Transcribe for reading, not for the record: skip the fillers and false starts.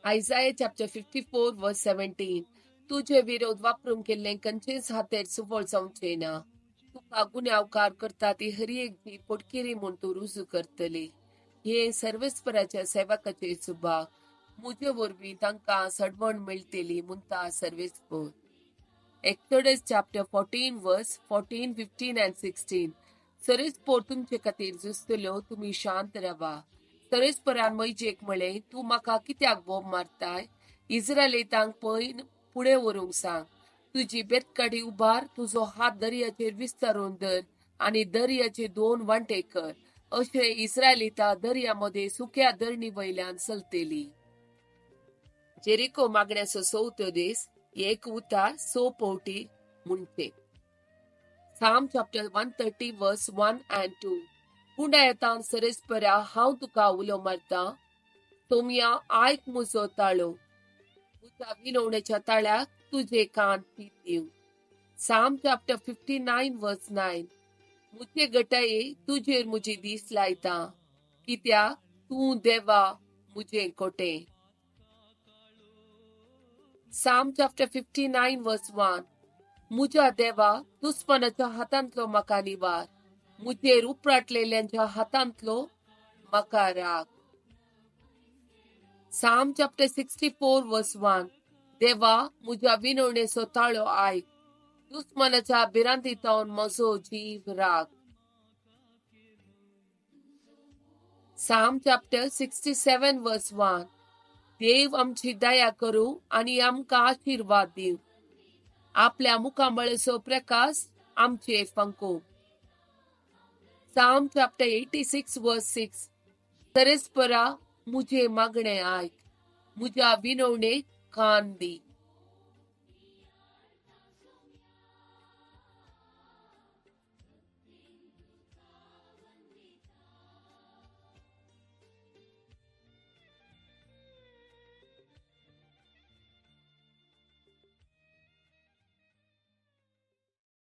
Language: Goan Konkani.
Isaiah chapter 54 verse 17. तुजे विरोध वापरून केल्लें खंयचेंच हातेर सुफळ जावचें ना. तुका गुन्यांवकार करता ती हर एक जी पोटकिरी म्हूण तूं रुजू करतली. हे सर्वेस्पराच्या सेवकाचे सुभाग. म्हजे वरवीं तांकां सडवण मेळटली म्हणटा सर्वेस्पर. Exodus chapter 14 verse 14, 15 and 16. सर्वेस्पर तुमचे खातीर झुजतलो, तुमी शांत रावा. सर्वेस्परान मोयजेक म्हळें, तूं म्हाका कित्याक बोब मारताय? इस्रायलितांक पळय फुडें व्हरूंक सांग. तुजी बेतकाडी उबार, तुजो हात दर्याचेर विस्तारून धर आनी दर्याचे दोन वांटे कर. अशें इस्रायलिता दर्या मदें सुक्या धरणी वयल्यान चलतली. जेरिको मागण्याचो चवथो दीस एक उतार 6 पवटी म्हणचे. Psalm chapter 130 verse 1 and 2. पुंडायतान सरेस्परा हांव तुका उलो मारता, सोमया आयक म्हजो ताळो, म्हज्या विनवणेच्या ताळ्याक तुजे कान दिव. Psalm chapter 59 verse 9. म्हजे गटाये तुजेर म्हजी दीस लायता, कित्याक तूं देवा म्हजें कोटें. Psalm chapter 59 verse 1. म्हज्या देवा, दुस्मानाच्या हातांतलो म्हाका निवार, म्हजेर उपराटलेल्यांच्या हातांतलो म्हाका राख. Psalm chapter 64 verse 1. देवा, म्हज्या विनवणेचो ताळो आयक, दुस्मानाच्या भिरांतींतल्यान म्हजो जीव राख. Psalm chapter 67 verse 1. देव आमची दया करूं आनी आमकां आशिर्वाद दिवं, आपल्या मुखामळाचो प्रकाश आमचेर फांकूं. Psalm chapter 86 verse 6. सरेस्परा म्हजें मागणें आयक, म्हज्या विनवणेक कान दी.